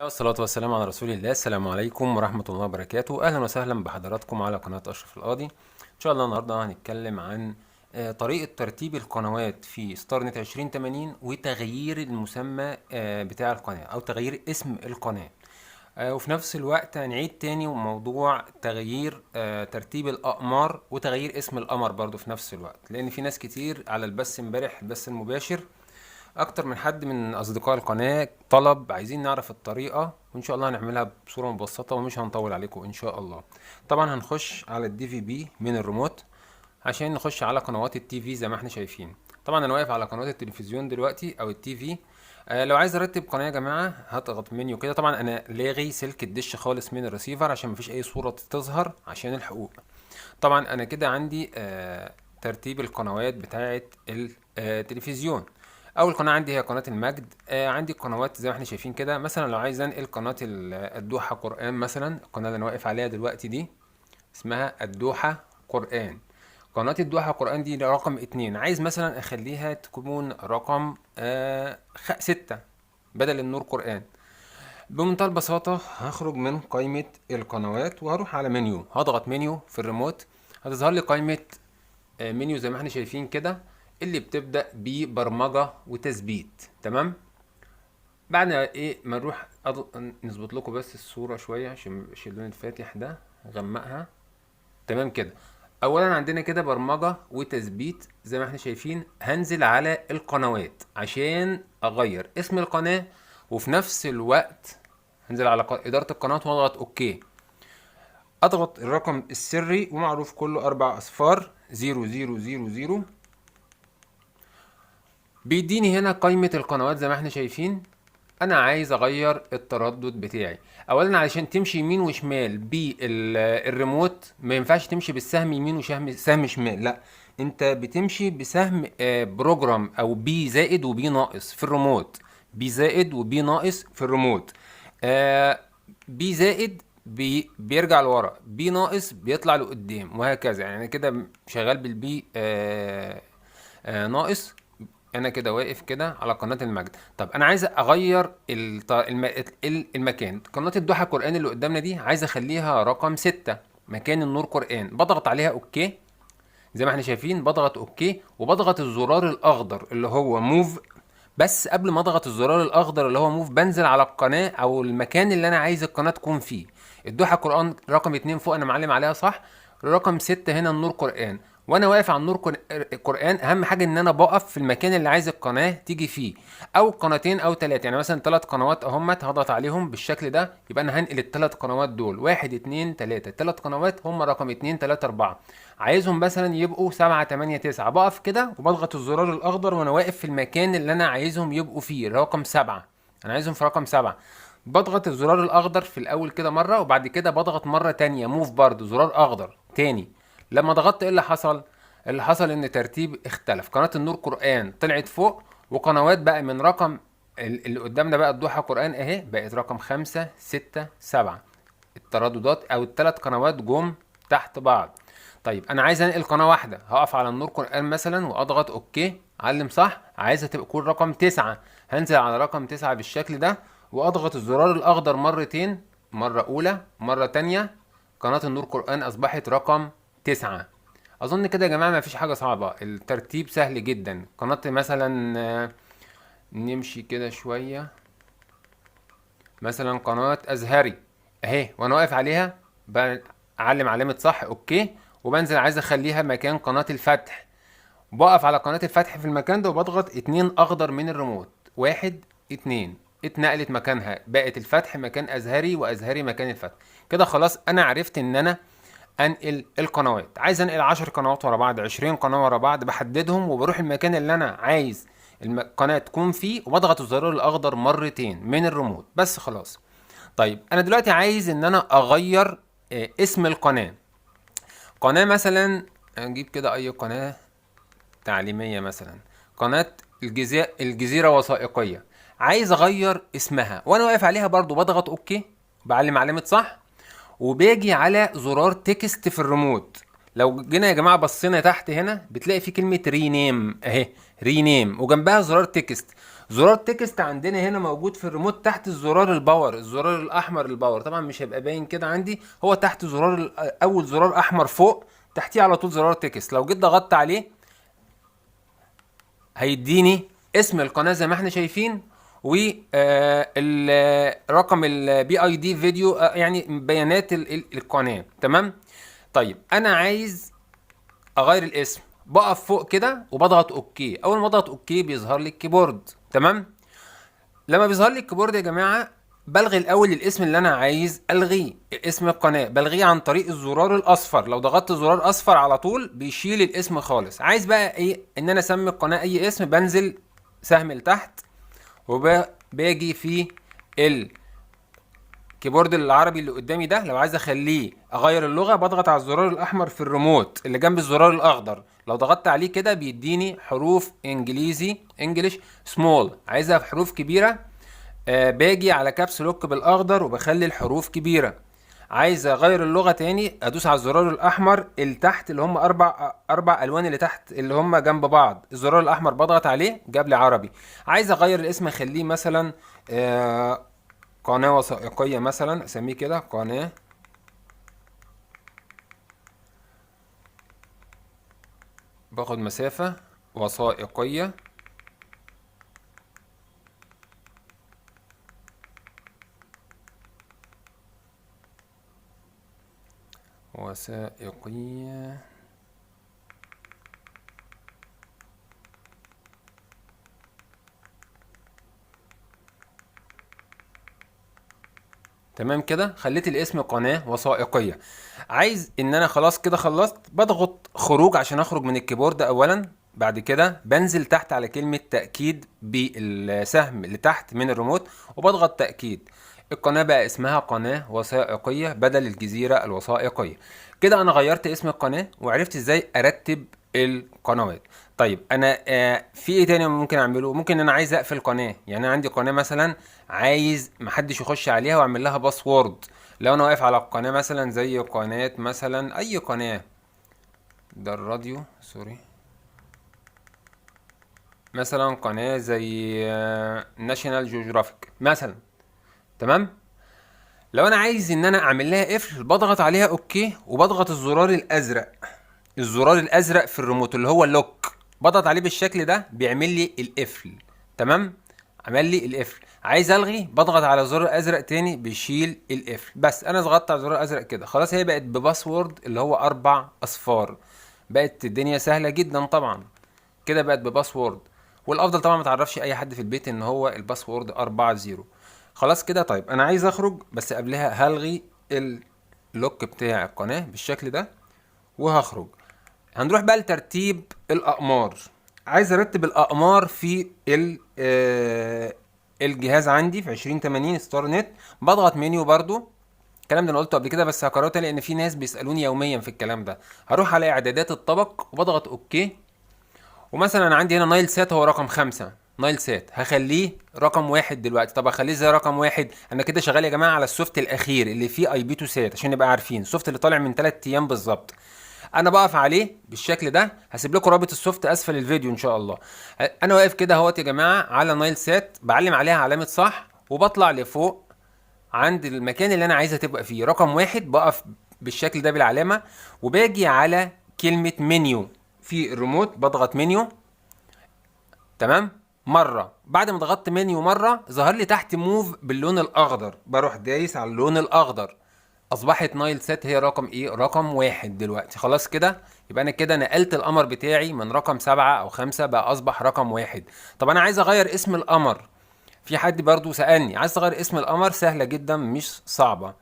والصلاة والسلام على رسول الله. السلام عليكم ورحمة الله وبركاته. أهلا وسهلا بحضراتكم على قناة أشرف القاضي. إن شاء الله النهاردة هنتكلم عن طريقة ترتيب القنوات في ستار نت 2080 وتغيير المسمى بتاع القناة أو تغيير اسم القناة، وفي نفس الوقت هنعيد تاني موضوع تغيير ترتيب الأقمار وتغيير اسم القمر برضو في نفس الوقت، لأن في ناس كتير على البث امبارح، البث المباشر، اكتر من حد من اصدقاء القناة طلب عايزين نعرف الطريقة، وان شاء الله هنعملها بصورة مبسطة ومش هنطول عليكم ان شاء الله. طبعا هنخش على ال DVB من الريموت عشان نخش على قنوات ال TV زي ما احنا شايفين. طبعا انا واقف على قنوات التلفزيون دلوقتي او ال TV. لو عايز ارتب قناة يا جماعة هضغط منيو كده. طبعا انا لاغي سلك الدش خالص من الريسيفر عشان مفيش اي صورة تظهر عشان الحقوق. طبعا انا كده عندي ترتيب القنوات بتاعه التلفزيون. اول قناة عندي هي قناة المجد. عندي القنوات زي ما احنا شايفين كده. مثلا لو عايز انقل قناة الدوحة قران، مثلا القناة اللي انا واقف عليها دلوقتي دي اسمها الدوحة قران. قناة الدوحة قران دي رقم 2، عايز مثلا اخليها تكون رقم 6 بدل النور قران. بمنتهى البساطة هخرج من قائمة القنوات وهروح على منيو، هضغط منيو في الريموت، هتظهر لي قائمة منيو زي ما احنا شايفين كده، اللي بتبدأ ببرمجة وتثبيت. تمام. بعد ايه ما نروح نظبط لكم بس الصورة شوية عشان ميبقاش اللون الفاتح ده، غمقها. تمام كده. اولا عندنا كده برمجة وتثبيت زي ما احنا شايفين. هنزل على القنوات عشان اغير اسم القناة، وفي نفس الوقت هنزل على إدارة القناة واضغط OK. اضغط الرقم السري ومعروف كله 4 اصفار 0000. بيديني هنا قائمة القنوات زي ما احنا شايفين. انا عايز اغير التردد بتاعي. اولا علشان تمشي يمين وشمال بالريموت ما ينفعش تمشي بالسهم يمين وسهم شمال، لا انت بتمشي بسهم program او B زائد و B ناقص في الريموت، B زائد و B ناقص في الريموت. B زائد بيرجع لورا، B ناقص بيطلع لقدام، وهكذا. انا كده شغال بال B ناقص. انا كده واقف كده على قناة المجد. طب انا عايز اغير المكان. قناة الدوحة قرآن اللي قدامنا دي عايز اخليها رقم 6 مكان النور قرآن. بضغط عليها OK زي ما احنا شايفين، بضغط OK وبضغط الزرار الاخضر اللي هو move. بس قبل ما اضغط الزرار الاخضر اللي هو move بنزل على القناة او المكان اللي انا عايز القناة تكون فيه. الدوحة قرآن رقم 2 فوق انا معلم عليها صح، رقم 6 هنا النور قرآن، وانا واقف على النور قرآن. اهم حاجة ان انا بقف في المكان اللي عايز القناة تيجي فيه، او قناتين او 3. مثلا 3 قنوات اهمت هضغط عليهم بالشكل ده، يبقى انا هنقل الثلاث قنوات دول 1 2 3. الثلاث قنوات هم رقم 2 3 4، عايزهم مثلا يبقوا 7 8 9. بقف كده وبضغط الزرار الاخضر وانا واقف في المكان اللي انا عايزهم يبقوا فيه، رقم 7. انا عايزهم في رقم 7. بضغط الزرار الاخضر في الاول كده مرة، وبعد كده بضغط مرة تانية move برضو زرار اخضر تاني. لما ضغطت ايه اللي حصل؟ اللي حصل ان ترتيب اختلف. قناة النور قرآن طلعت فوق، وقنوات بقى من رقم اللي قدامنا بقى الدوحة قرآن اهي بقت رقم 5 6 7. الترددات او الثلاث قنوات جم تحت بعض. طيب انا عايز انقل قناة واحدة، هقف على النور قرآن مثلا واضغط OK، علم صح، عايزها تبقى تكون رقم 9. هنزل على رقم 9 بالشكل ده واضغط الزرار الاخضر مرتين، مرة اولى مرة تانية. قناة النور قرآن اصبحت رقم 9. اظن كده يا جماعة ما فيش حاجة صعبة، الترتيب سهل جدا. قناة مثلا، نمشي كده شوية، مثلا قناة ازهري اهي، وانا واقف عليها بعلم علامة صح OK، وبنزل عايز اخليها مكان قناة الفتح. بقف على قناة الفتح في المكان ده وبضغط 2 اخضر من الريموت، 1 2، اتنقلت مكانها، بقت الفتح مكان ازهري وازهري مكان الفتح. كده خلاص انا عرفت ان انا انقل القنوات. عايز انقل 10 قنوات ورا بعض، 20 قناة ورا بعض، بحددهم وبروح المكان اللي انا عايز القناة تكون فيه وبضغط الزرار الاخضر مرتين من الريموت بس خلاص. طيب انا دلوقتي عايز ان انا اغير اسم القناة. قناة مثلا نجيب كده اي قناة تعليمية، مثلا قناة الجزيرة وثائقية، عايز اغير اسمها، وانا واقف عليها برضو بضغط OK، بعلم علامة صح، وباجي على زرار text في الريموت. لو جينا يا جماعة بصينا تحت هنا بتلاقي في كلمة rename اهي، rename وجنبها زرار text. زرار text عندنا هنا موجود في الريموت تحت الزرار ال power، الزرار الاحمر ال power، طبعا مش هيبقى باين كده عندي، هو تحت زرار اول زرار احمر فوق، تحتيه على طول زرار text. لو جيت ضغطت عليه هيديني اسم القناة زي ما احنا شايفين، و رقم ال PID فيديو، يعني بيانات القناة. تمام. طيب انا عايز اغير الاسم، بقف فوق كده وبضغط OK. اول ما اضغط OK بيظهر لي ال keyboard. تمام. لما بيظهر لي ال keyboard يا جماعة بلغي الاول الاسم اللي انا عايز الغيه، اسم القناة بلغيه عن طريق الزرار الاصفر. لو ضغطت زرار اصفر على طول بيشيل الاسم خالص. عايز بقى ايه؟ ان انا اسمي القناة اي اسم، بنزل سهم لتحت وباجي في ال keyboard العربي اللي قدامي ده، لو عايز اخليه اغير اللغة بضغط على الزرار الاحمر في الريموت اللي جنب الزرار الاخضر، لو ضغطت عليه كده بيديني حروف انجليزي، English small. عايزها في حروف كبيرة، باجي على caps lock بالاخضر وبخلي الحروف كبيرة. عايز اغير اللغة تاني ادوس على الزرار الاحمر اللي تحت، اللي هم اربع الوان اللي تحت اللي هم جنب بعض، الزرار الاحمر بضغط عليه جاب لي عربي. عايز اغير الاسم اخليه مثلا، قناة وثائقية مثلا، اسميه كده قناة باخد مسافة وثائقية. وثائقية. تمام كده، خليت الاسم قناة وثائقية. عايز ان انا خلاص كده خلصت، بضغط خروج عشان اخرج من ال keyboard اولا، بعد كده بنزل تحت على كلمة تأكيد بالسهم اللي تحت من الريموت وبضغط تأكيد. القناة بقى اسمها قناة وثائقية بدل الجزيرة الوثائقية. كده انا غيرت اسم القناة وعرفت ازاي ارتب القنوات. طيب انا، في ايه تاني ممكن اعمله؟ ممكن انا عايز اقفل قناة، يعني انا عندي قناة مثلا عايز محدش يخش عليها واعمل لها password. لو انا واقف على القناة مثلا زي قناة مثلا اي قناة، ده الراديو sorry، مثلا قناة زي ناشونال جيوغرافيك مثلا. تمام. لو انا عايز ان انا اعمل لها قفل بضغط عليها OK وبضغط الزرار الازرق، الزرار الازرق في الريموت اللي هو ال lock، بضغط عليه بالشكل ده بيعمل لي القفل. تمام، عمل لي القفل. عايز الغي بضغط على زرار ازرق تاني بيشيل القفل. بس انا ضغطت على زرار ازرق كده خلاص هي بقت ب password اللي هو 4 اصفار. بقت الدنيا سهلة جدا طبعا كده، بقت ب password. والافضل طبعا ما تعرفش اي حد في البيت ان هو ال password 4 0. خلاص كده. طيب انا عايز اخرج، بس قبلها هلغي ال lock بتاع القناة بالشكل ده وهخرج. هنروح بقى لترتيب الاقمار. عايز ارتب الاقمار في الجهاز عندي في 2080 ستار نت. بضغط منيو برضو، الكلام ده انا قلته قبل كده بس هكرره تاني لان في ناس بيسالوني يوميا في الكلام ده. هروح على اعدادات الطبق وبضغط OK، ومثلا عندي هنا نايل سات هو رقم 5، نايل سات هخليه رقم 1 دلوقتي. طب اخليه ازاي رقم 1؟ انا كده شغال يا جماعة على ال soft الاخير اللي فيه IP 2 سات عشان نبقى عارفين، ال soft اللي طالع من 3 ايام بالظبط. انا بقف عليه بالشكل ده، هسيب لكم رابط ال soft اسفل الفيديو ان شاء الله. انا واقف كده اهوت يا جماعة على نايل سات، بعلم عليها علامة صح وبطلع لفوق عند المكان اللي انا عايزها تبقى فيه رقم 1. بقف بالشكل ده بالعلامة وباجي على كلمة منيو في الريموت، بضغط منيو. تمام، مرة بعد ما ضغطت منيو مرة ظهر لي تحت move باللون الاخضر، بروح دايس على اللون الاخضر، اصبحت نايل سات هي رقم ايه؟ رقم 1 دلوقتي. خلاص كده يبقى انا كده نقلت القمر بتاعي من رقم 7 او 5 بقى اصبح رقم 1. طب انا عايز اغير اسم القمر، في حد برضو سألني عايز تغير اسم القمر، سهلة جدا مش صعبة،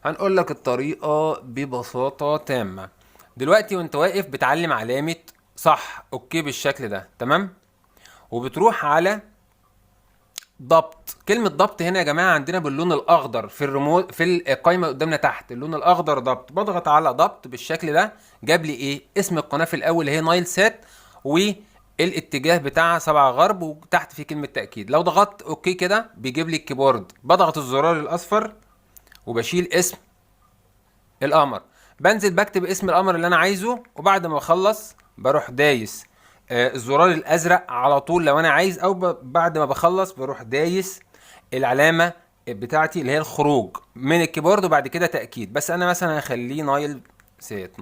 هنقول لك الطريقة ببساطة تامة. دلوقتي وانت واقف بتعلم علامة صح OK بالشكل ده، تمام، وبتروح على ضبط. كلمة ضبط هنا يا جماعة عندنا باللون الأخضر في الريموت في القايمة قدامنا تحت اللون الأخضر ضبط، بضغط على ضبط بالشكل ده، جاب لي إيه؟ اسم القناة في الأول هي نايل سات والاتجاه بتاعها 7 غرب وتحت في كلمة تأكيد. لو ضغطت OK كده بيجيب لي ال keyboard، بضغط الزرار الأصفر وبشيل اسم القمر، بنزل بكتب اسم القمر اللي أنا عايزه، وبعد ما أخلص بروح دايس الزرار الازرق على طول لو انا عايز، او بعد ما بخلص بروح دايس العلامة بتاعتي اللي هي الخروج من ال keyboard، وبعد كده تاكيد. بس انا مثلا هخليه نايل سات،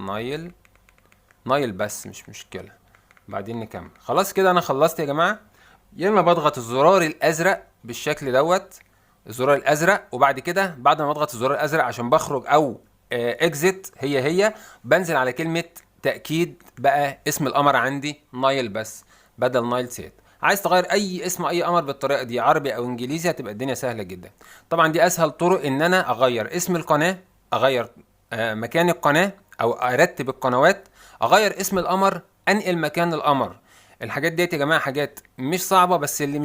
نايل بس مش مشكلة، بعدين نكمل. خلاص كده انا خلصت يا جماعة. يا اما بضغط الزرار الازرق بالشكل دوت، الزرار الازرق، وبعد كده بعد ما بضغط الزرار الازرق عشان بخرج او exit، هي بنزل على كلمة تاكيد، بقى اسم القمر عندي نايل بس بدل نايل سات. عايز تغير اي اسم اي قمر بالطريقة دي عربي او انجليزي هتبقى الدنيا سهلة جدا. طبعا دي اسهل طرق ان انا اغير اسم القناة، اغير مكان القناة او ارتب القنوات، اغير اسم القمر، انقل مكان القمر. الحاجات ديت يا جماعة حاجات مش صعبة، بس اللي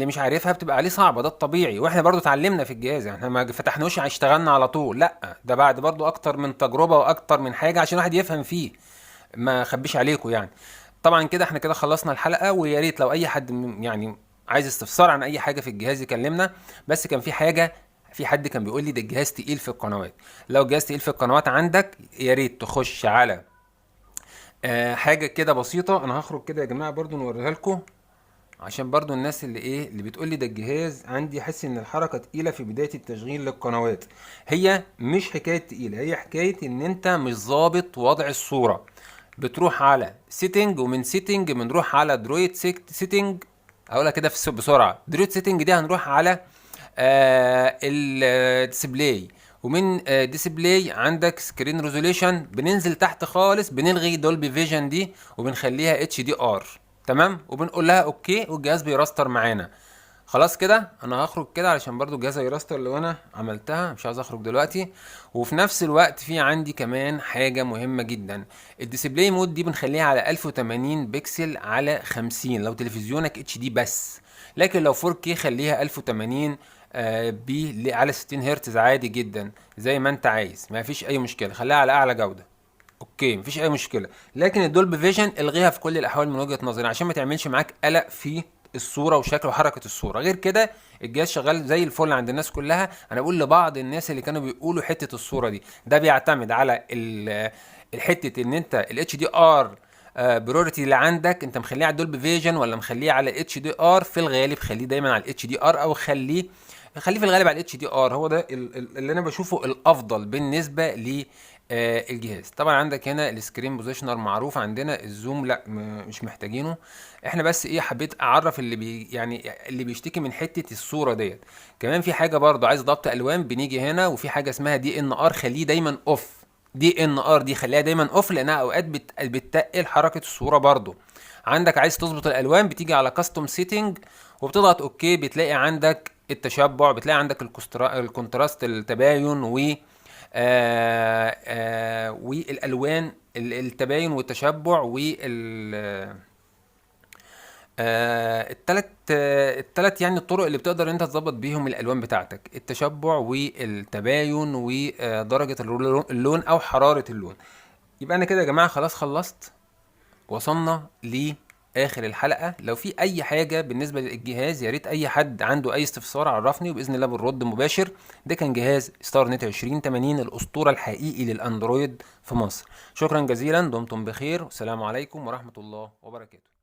مش عارفها بتبقى عليه صعبة، ده الطبيعي. واحنا برضو اتعلمنا في الجهاز، يعني احنا ما فتحناش اشتغلنا على طول، لا ده بعد برضو اكتر من تجربه واكتر من حاجة عشان الواحد يفهم فيه، ما اخبيش عليكم يعني. طبعا كده احنا كده خلصنا الحلقة، ويا ريت لو اي حد يعني عايز استفسار عن اي حاجة في الجهاز يكلمنا. بس كان في حاجة، في حد كان بيقول لي ده الجهاز تقيل في القنوات. لو الجهاز تقيل في القنوات عندك يا ريت تخش على حاجة كده بسيطة. انا هخرج كده يا جماعة برضو نوريها لكم، عشان برضو الناس اللي بتقول لي ده الجهاز عندي حس ان الحركة تقيلة في بداية التشغيل للقنوات. هي مش حكاية تقيلة، هي حكاية ان انت مش ظابط وضع الصورة. بتروح على setting، ومن setting بنروح على droid setting. هقولها كده بسرعة. droid setting دي هنروح على ال display، ومن display عندك screen resolution، بننزل تحت خالص بنلغي Dolby Vision دي وبنخليها HDR، تمام، وبنقول لها okay، والجهاز بي restart معانا. خلاص كده انا هخرج كده علشان برضو الجهاز هي restart لو انا عملتها، مش عايز اخرج دلوقتي. وفي نفس الوقت في عندي كمان حاجة مهمة جدا، ال display mode دي بنخليها على 1080 بكسل على 50 لو تلفزيونك HD بس، لكن لو 4K خليها 1080 p على 60 هرتز عادي جدا زي ما انت عايز، ما فيش اي مشكلة، خليها على اعلى جوده، okay مفيش اي مشكلة. لكن ال Dolby Vision الغيها في كل الاحوال من وجهه نظري، عشان ما تعملش معاك قلق في الصورة وشكل وحركه الصورة. غير كده الجهاز شغال زي الفل عند الناس كلها. انا بقول لبعض الناس اللي كانوا بيقولوا حتة الصورة دي، ده بيعتمد على الحتة ان انت ال HDR priority اللي عندك انت مخليه على ال Dolby Vision ولا مخليه على HDR. في الغالب خليه دايما على ال HDR، او خليه في الغالب على ال HDR، هو ده اللي انا بشوفه الافضل بالنسبة ل الجهاز. طبعا عندك هنا ال screen positioner معروف عندنا، ال zoom لا مش محتاجينه احنا، بس حبيت اعرف اللي بيشتكي من حتة الصورة ديت. كمان في حاجة برضو عايز ضبط الوان، بنيجي هنا وفي حاجة اسمها DNR، خليه دايما off. DNR دي خليها دايما off لانها اوقات بتتقل حركة الصورة. برضو عندك عايز تظبط الالوان، بتيجي على custom setting وبتضغط okay، بتلاقي عندك التشبع، بتلاقي عندك ال contrast، التباين و والالوان، التباين والتشبع وال التلات يعني الطرق اللي بتقدر انت تظبط بيهم الالوان بتاعتك، التشبع والتباين ودرجة اللون او حرارة اللون. يبقى انا كده يا جماعة خلاص خلصت، وصلنا لاخر الحلقة. لو في اي حاجة بالنسبة للجهاز يا ريت اي حد عنده اي استفسار عرفني، وباذن الله بنرد مباشر. ده كان جهاز ستار نت 2080 الاسطورة الحقيقي للاندرويد في مصر. شكرا جزيلا، دمتم بخير، والسلام عليكم ورحمة الله وبركاته.